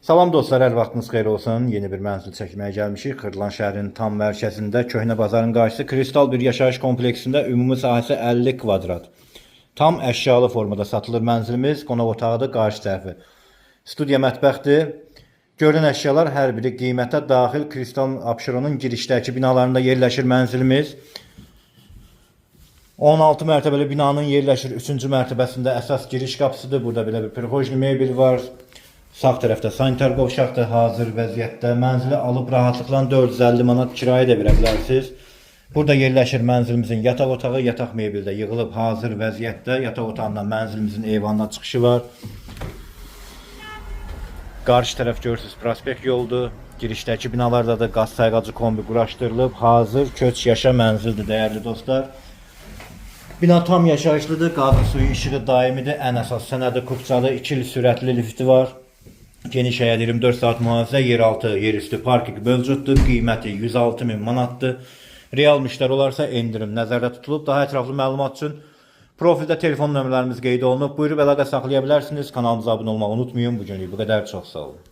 Salam dostlar, hər vaxtınız xeyir olsun. Yeni bir mənzil çəkməyə gəlmişik. Xırdalan şəhərinin tam mərkəzində, Köhnə Bazarın qarşısı Kristal bir yaşayış kompleksində ümumi sahəsi 50 kvadrat. Tam əşyalı formada satılır mənzilimiz. Qonaq otağıdır, qarşı tərəfi. Studiya mətbəxdir. Görünən əşyalar hər biri qiymətə daxil. Kristal Abşeronun girişdəki binalarında yerləşir mənzilimiz. 16 mərtəbəli binanın yerləşir 3-cü mərtəbəsində əsas giriş qapısıdır. Burada belə bir prixojni mebel var. Sağ tərəfdə sanitar qovşaqdır, hazır vəziyyətdə. Mənzili alıb rahatlıqla 450 manat kirayə də verə bilərsiniz. Burada yerləşir mənzilimizin yataq otağı, yataq mebeli də yığılıb hazır vəziyyətdə. Yataq otağından mənzilimizin eyvanına çıxışı var. Qarşı tərəf görürsüz prospekt yoldur. Girişdəki binalarda da qaz sayğacı kombi quraşdırılıb. Hazır köç yaşa mənzildir dəyərli dostlar. Bina tam yaşayışlıdır. Qazın suyu işığı daimidir. Ən əsas sənədi kupçalı 2 il sürətli lifti var. Geniş həyət 24 saat mühafizə, yeraltı, yerüstü parkinq mövcuddur. Qiyməti 106 min manatdır. Real müştəri olarsa endirim nəzərdə tutulub. Daha ətraflı məlumat üçün profildə telefon nömrələrimiz qeyd olunub. Buyurub əlaqə saxlaya bilərsiniz. Kanalımıza abunə olmağı unutmayın. Bu günlük bu qədər. Çox sağ olun.